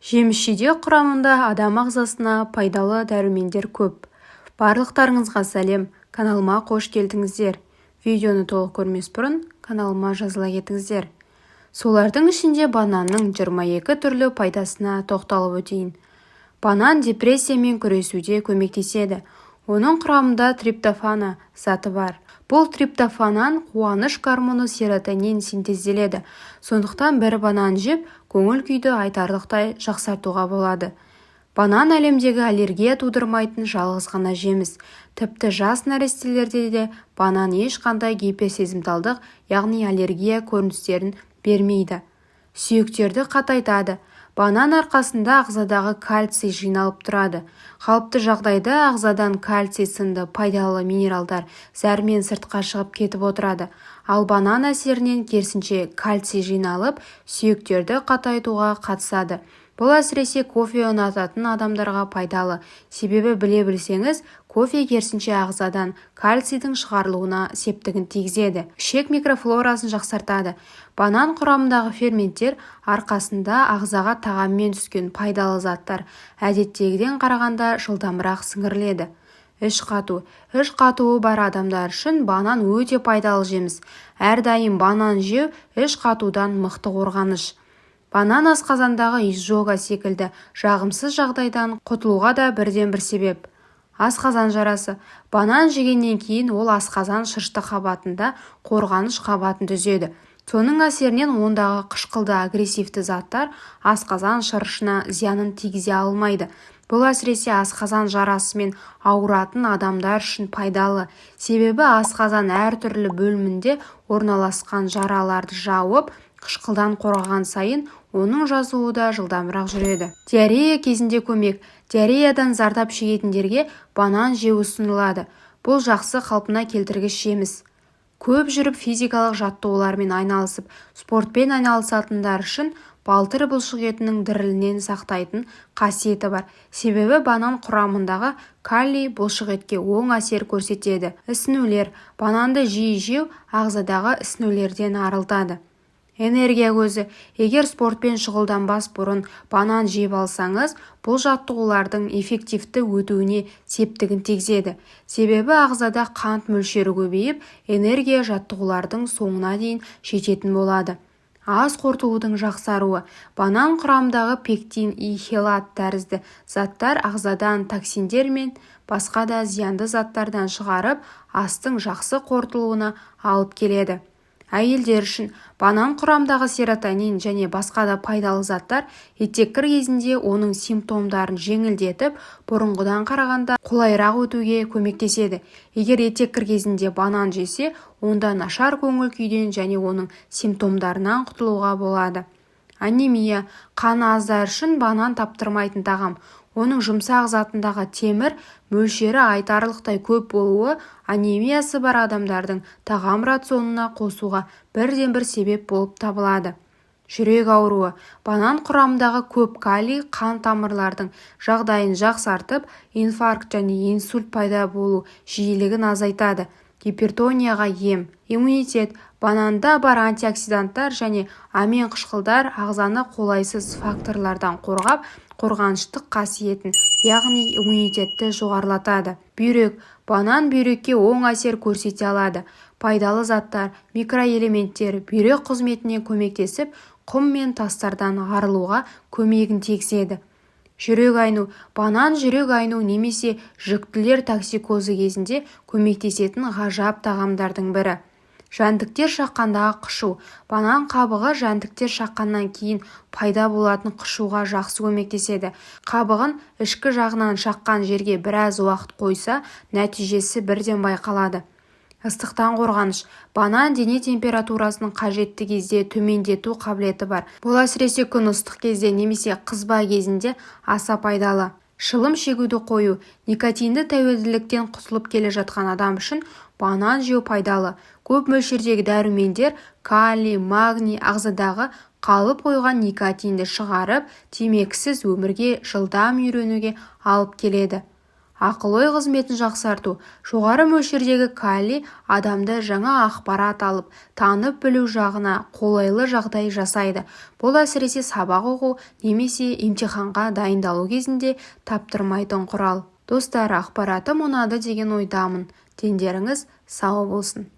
Жеміс-жидек құрамында адам ағзасына пайдалы дәрумендер көп. Барлықтарыңызға сәлем, каналыма қош келдіңіздер. Видеоны толық көрмес бұрын каналыма жазыла кетіңіздер. Солардың ішінде бананның 22 түрлі пайдасына тоқталып өтейін. Банан депрессиямен күресуде көмектеседі. Оның құрамында триптофана заты бар. Бұл триптофаннан қуаныш гормоны серотонин синтезделеді. Сондықтан бір банан жеп, көңіл-күйді айтарлықтай жақсартуға болады. Банан әлемдегі аллергия тудырмайтын жалғыз ғана жеміс. Тіпті жас нәрестелерде де банан ешқандай гиперсезімталдық, яғни аллергия көріністерін бермейді. Сүйектерді қатайтады. Банан арқасында ағзадағы кальций жиналып тұрады. Қалыпты жағдайда ағзадан кальций сынды пайдалы минералдар зәрмен сыртқа шығып кетіп отырады. Ал банан әсерінен керісінше кальций жиналып, сүйектерді қатайтуға қатысады. Бұл әсіресе кофе ұнататын адамдарға пайдалы. Себебі біле білсеңіз, кофе керісінше ағзадан кальцийдің шығарылуына септігін тигізеді. Ішек микрофлорасын жақсартады. Банан құрамындағы ферменттер арқасында ағзаға тағаммен түскен пайдалы заттар әдеттегіден қарағанда жылдамырақ сіңіріледі. Іш қату. Іш қатуы бар адамдар үшін банан өте пайдалы жеміс. Әрдайым банан жеу іш қатудан мықты қорғаныш. Банан асқазандағы изжога секілді жағымсыз жағдайдан құтылуға да бірден-бір себеп. Асқазан жарасы. Банан жегеннен кейін ол асқазан шырышты қабатында қорғаныш қабатын түзеді. Соның әсерінен ондағы қышқылды агрессивті заттар асқазан шырышына зиянын тигізе алмайды. Бұл әсіресе асқазан жарасымен ауыратын адамдар үшін пайдалы. Себебі асқазан әртүрлі бөлімінде орналасқан жараларды жауып, қышқылдан қорғаған сайын оның жазылуы да жылдамырақ жүреді. Диарея кезінде көмек. Диареядан зардап шегетіндерге банан жеу ұсынылады. Бұл жақсы қалпына келтіргіш жеміс. Көп жүріп физикалық жаттығулармен айналысып, спортпен айналысатындар үшін балтыр бұлшық етінің дірілінен сақтайтын қасиеті бар. Себебі банан құрамындағы калий бұлшық етке оң әсер көрсетеді. Ісінулер. Бананды жиі жеу ағзадағы ісінулерден арылтады. Энергия көзі. Егер спортпен шұғылданбас бұрын банан жеп алсаңыз, бұл жаттығулардың эффективті өтуіне септігін тигізеді. Себебі ағзада қант мөлшері көбейіп, энергия жаттығулардың соңына дейін жететін болады. Ас қорытылудың жақсаруы. Банан құрамындағы пектин и хелат тәрізді заттар ағзадан токсиндер мен басқа да зиянды заттардан шығарып, астың жақсы қорытылуына алып келеді. Әйелдер үшін банан құрамындағы серотонин және басқа да пайдалы заттар етеккір кезінде оның симптомдарын жеңілдетіп, бұрынғыдан қарағанда қолайырақ өтуге көмектеседі. Егер етеккір кезінде банан жесе, онда нашар көңіл күйден және оның симптомдарынан құтылуға болады. Анемия, қаны аздар үшін банан таптырмайтын тағам. Оның жұмсақ затындағы темір мөлшері айтарлықтай көп болуы анемиясы бар адамдардың тағам рационына қосуға бірден-бір себеп болып табылады. Жүрек ауруы. Банан құрамындағы көп калий қан тамырлардың жағдайын жақсартып, инфаркт және инсульт пайда болу жиілігін азайтады. Гипертонияға ем. Иммунитет. Бананда бар антиоксиданттар және амин қышқылдар ағзаны қолайсыз факторлардан қорғап, қорғаныштық қасиетін, яғни иммунитетті жоғарылатады. Бүйрек. Банан бүйрекке оң әсер көрсете алады. Пайдалы заттар, микроэлементтер бүйрек қызметіне көмектесіп, құм мен тастардан арылуға көмегін тигізеді. Жүрек айну. Банан жүрек айну немесе жүктілер токсикозы кезінде көмектесетін ғажап тағамдардың бірі. Жәндіктер шаққандағы қышу. Банан қабығы жәндіктер шаққаннан кейін пайда болатын қышуға жақсы көмектеседі. Қабығын ішкі жағынан шаққан жерге біраз уақыт қойса, нәтижесі бірден байқалады. Ыстықтан қорғаныш. Банан дене температурасын қажетті кезде төмендету қабілеті бар. Бұл әсіресе күн ыстық кезде немесе қызба кезінде аса пайдалы. Шылым шегуді қою, никотинді тәуелділіктен құтылып келе жатқан адам үшін банан жеу пайдалы. Көп мөлшердегі дәрумендер, калий, магний ағзадағы қалып қойған никотинді шығарып, темекісіз өмірге жылдам үйренуге алып келеді. Ақыл-ой қызметін жақсарту. Жоғары мөлшердегі калий адамды жаңа ақпарат алып, танып-білу жағына қолайлы жағдай жасайды. Бұл әсіресе сабақ оқу немесе емтиханға дайындалу кезінде таптырмайтын құрал. Достар, ақпаратым ұнады деген ойдамын. Дендеріңіз сау болсын.